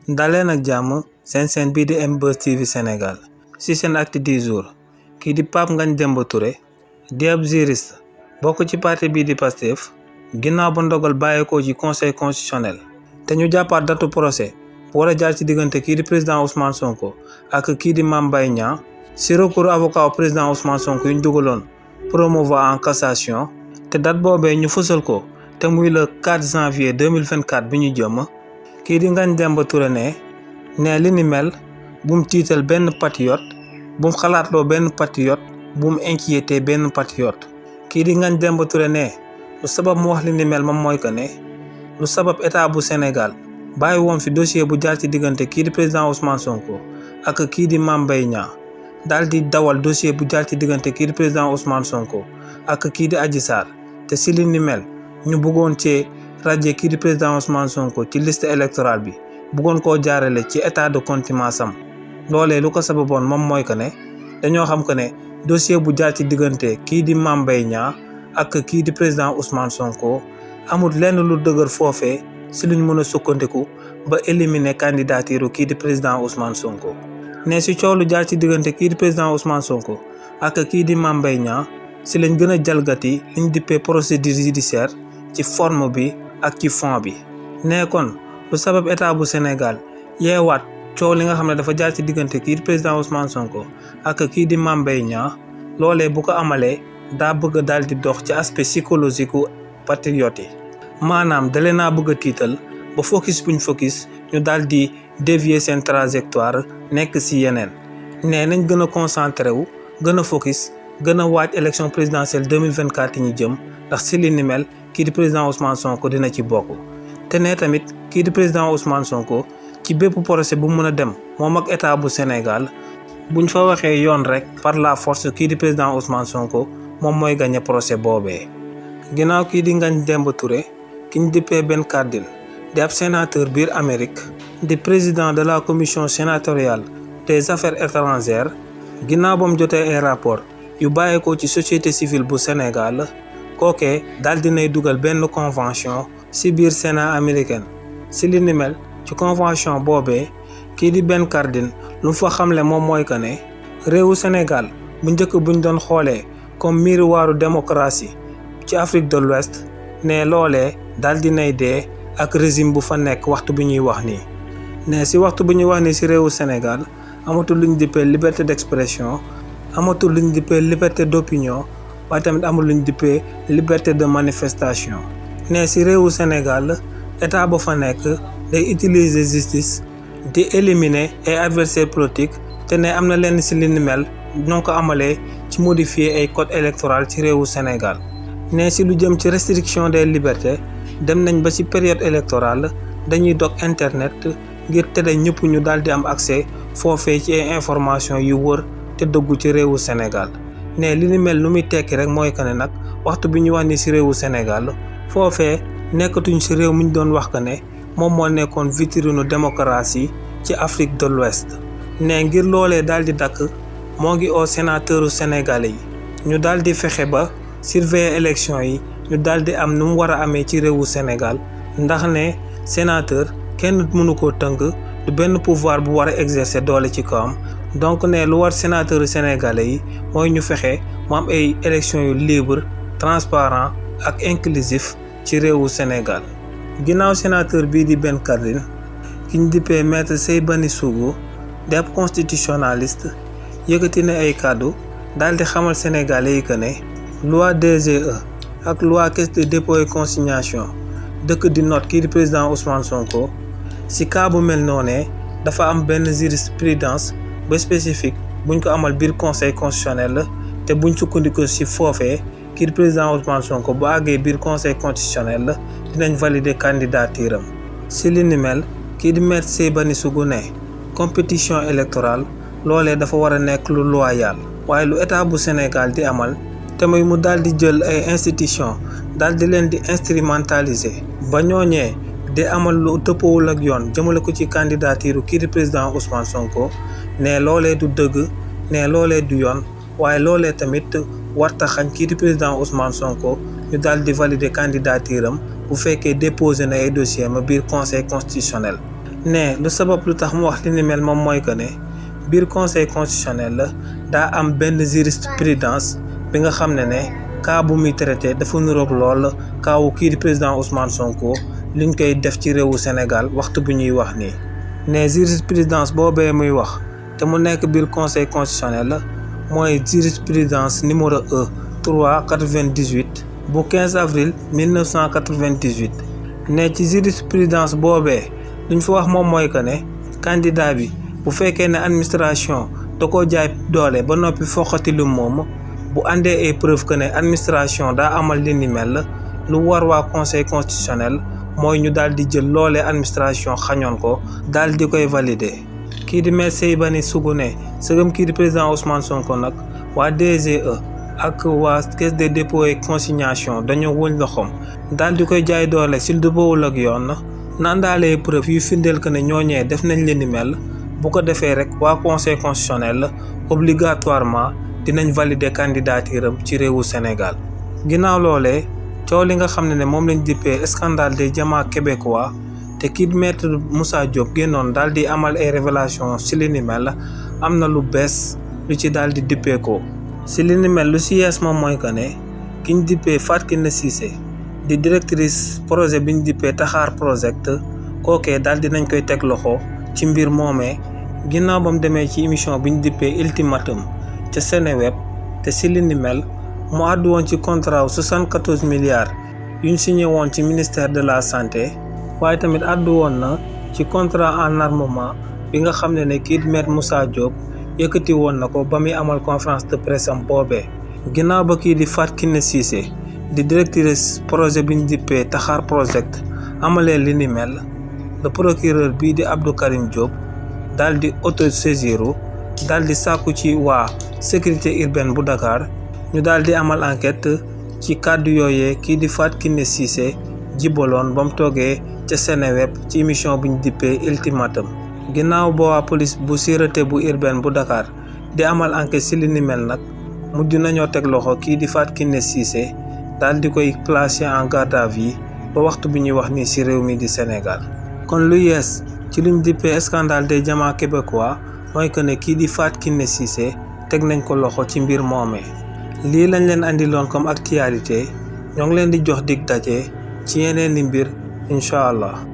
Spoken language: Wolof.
daleen ak jàmm seen bii di MBuzz TV Sénégal ci seen acte du jour kii di Pape Ngagne Demba Touré di ab juriste bokk ci parti bii di Pastef ginnaaw ba ndogal bàyyeekoo ci conseil constitutionnel te ñu jàppaat datu procès bu war a jaar ci diggante kii di président Ousmane Sonko ak kii di Mame Mbaye Niang ci recours avocat président Ousmane Sonko yu ñu dugaloon promouvoir en cassation te date boobee ñu fësal ko te muy le 4 janvier 2024 bi ñu jëm. kii di Ngagne Demba Touré ne li ni mel bum tiital benn patriote bum xalaatloo benn patriote bum inquiété benn patriote. kii di Ngagne Demba Touré lu sabab mu wax li ni mel moom mooy que ne lu sabab état bu Sénégal bàyyi woon fi dossier bu jaar ci diggante kii di président Ousmane Sonko ak kii di Mame Mbaye Niang daal di dawal dossier bu jaar ci diggante kii di président Ousmane Sonko ak kii di Adji Sarr te si li ni mel ñu bëggoon cee radier kii di président Ousmane Sonko ci liste électorale bi bëggoon koo jaarale ci état de contumace am loolee lu ko sababoon moom mooy que ne dañoo xam que ne dossier bu jaar ci diggante kii di Mame Mbaye Niang ak kii di président Ousmane Sonko amul lenn lu dëgër foofee si luñ mën a sukkandiku ba éliminer candidature kii di président Ousmane Sonko. ne si coow lu jaar ci diggante kii di président Ousmane Sonko ak kii di Mame Mbaye Niang si lañ gën a jalgati liñ dippee procédure judiciaire ci forme bi ak ci fond bi. ne kon lu sabab état bu Sénégal yeewaat coow li nga xam ne dafa jaar ci diggante kii di président Ousmane Sonko ak kii di Mame Mbaye Niang loolee bu ko amalee daa bëgg daal di dox ci aspect psychologique u patriote yi maanaam dalee naa bëgg a tiital ba focus buñ focus ñu daal di dévier seen trajectoire nekk ci yeneen. ne nañ gën a concentré wu gën a focus gën a waaj élection présidentielle 2024 yi ñu jëm ndax ci li ni mel kii di président Ousmane Sonko dina ci bokk. te ne tamit kii di président Ousmane Sonko ci bépp procès bu mën a dem moom ak état bu Sénégal buñ fa waxee yoon rek par la force kii di président Ousmane Sonko moom mooy gagné procès boobee. ginnaaw kii di Ngagne Demba Touré ki ñu dippee Ben Cardin di ab sénateur biir Amérique di président de la commission sénatoriale des affaires étrangères ginnaaw ba mu jotee ay rapport yu bàyyeekoo ci société civile bu Sénégal kookee daal dinay dugal benn convention ci biir Sénat américaine. ci li ni mel ci convention boobee kii di Ben Cardin lu fa xamle moom mooy que ne réewu Sénégal bu njëkk buñ doon xoolee comme miroiru démocratie ci Afrique de l'Ouest ne loolee daal dinay dee ak régime bu fa nekk waxtu bi ñuy wax nii. ne ci waxtu bi ñuy wax nii ci réewu Sénégal amatul luñ dippee liberté d'expression amatul luñ dippee liberté d'opinion waaye tamit amul luñ dippee liberté de manifestation. ne ci réewu Sénégal état ba fa nekk day utiliser justice di éliminer ay adversaires politiques te ne am na lenn ci li ni mel ñoo ko amalee ci modifier ay code électoral ci réewu Sénégal. ne ci lu jëm ci restriction des libertés dem nañ ba ci période électorale dañuy dog internet ngir tere ñëpp ñu daal di am accès foofee ci ay information yu wër te dëggu ci réewu Sénégal. ne li ni mel nu muy tekki rek mooy que ne nag waxtu bi ñu wax ni ci réewu Sénégal foofee nekkatuñ ci réew mi ñu doon wax que ne moom moo nekkoon vitrine démocratie ci Afrique de l'Ouest. ne ngir loolee daal di dakk moo ngi au sénateur sénégalais yi ñu daal di fexe ba surveiller élection yi ñu daal di am nu mu war a amee ci réewu Sénégal ndax ne sénateur kenn mënu koo tënk du benn pouvoir bu war a exercer doole ci kawam. donc ne lu war sénateur sénégalais yi mooy ñu fexe mu am ay élections yu libre transparent ak inclusif ci réewu Sénégal. ginnaaw sénateur bii di Ben Cardin ki ñu dippee maître Seybani Sougou di ab constitutionnaliste yëkkati na ay kàddu daal di xamal sénégalais yi que ne loi DGE ak loi caisse de dépôt et consignation dëkk di note kii di président Ousmane Sonko ci cas bu mel noonee dafa am benn jurisprudence ba spécifique buñ ko amal biir conseil constitutionnel te buñ sukkandiku ci foofee kii di président Ousmane Sonko bu àggee biir conseil constitutionnel dinañ valider candidature am. ci li ni mel kii di maître Seybani Sougou ne compétition électorale loolee dafa war a nekk lu loyal waaye lu état bu Sénégal di amal te muy mu daal di jël ay institutions daal di leen di instrumentaliser ba ñooñee di amal lu dëppoowul ak yoon jëmale ko ci candidature kii di président Ousmane Sonko ne loolee du dëgg ne loolee du yoon waaye loolee tamit warta xañ kii di président Ousmane Sonko ñu daal di valider candidature am bu fekkee déposé na ay dossier ma biir conseil constitutionnel. ne lu sabab lu tax mu wax li ni mel moom mooy que ne biir conseil constitutionnel la daa am benn jurisprudence bi nga xam ne cas bu muy traité dafa niroog lool kaawu kii di président Ousmane Sonko liñ koy def ci réewu Sénégal waxtu bu ñuy wax nii ne jurisprudence boobee muy wax te mu nekk biir conseil constitutionnel la mooy jurisprudence numéro 398 bu 15 avril 1998 ne ci jurisprudence boobee luñ fa wax moom mooy que ne candidat bi bu fekkee ne administration da ko jaay doole ba noppi foqati lu moom bu àndee ay preuve que ne administration daa amal li ni mel lu war waa conseil constitutionnel mooy ñu daal di jël loolee administration xañoon ko daal di koy valider. kii di maître Seybani Sougou ne sëgëm kii di président Ousmane Sonko nag waa DGE ak waa caisse des dépôts et consignation dañoo wëñ loxoom daal di koy jaay doole sil du bawul ak yoon na àndaalee preuve yu firndeel que ne ñooñee def nañ leen ni mel bu ko defee rek waa conseil constitutionnel obligatoirement dinañ valider candidature am ci réewu Sénégal. ginnaaw loolee coow li nga xam ne moom lañ dippee scandale des diamants québécois te kii maître Moussa Diop génnoon daal di amal ay révélation ci li ni mel am na lu bees lu ci daal di dippee ko ci li ni mel lu ci yees moom mooy que ne ki ñu dippee Fatou Kiné Cissé di directrice projet bi ñu dippee Taxaar Project kookee daal dinañ koy teg loxo ci mbir moomee ginnaaw ba mu demee ci émission bi ñu dippee Ultimatum ca Seneweb te ci li ni mel mu àddu woon ci contrat 74 milliards yuñ signé woon ci ministère de la santé waaye tamit àddu woon na ci contrat en armement bi nga xam ne kii di maître Moussa Diop yëkkati woon na ko ba muy amal conférence de presse am boobee ginnaaw ba kii di Fatou Kiné Cissé di directrice projet bi ñu dippee Taxaar Project amalee li ni mel le procureur bii di Abdou Karim Diop daal di autosaisiru daal di sàkku ci waa sécurité urbaine bu Dakar ñu daal di amal enquête ci kàddu yooyee kii di Fatou Kiné Cissé jibaloon ba mu toogee ca Seneweb ci émission bu ñu dippee Ultimatum ginnaaw ba waa police bu sûreté bu urbaine bu Dakar di amal enquête ci li ni mel nag mujj nañoo teg loxo kii di Fatou Kiné Cissé daal di koy placer en garde à vue ba waxtu bi ñuy wax nii ci réew mi di Sénégal. kon lu yees ci luñ dippee scandale des diamants québécois mooy que ne kii di Fatou Kiné Cissé teg nañ ko loxo ci mbir moomee lii lañ leen andiloon comme actualité ñoo ngi leen di jox dig daje ci yeneen i mbir incha allah.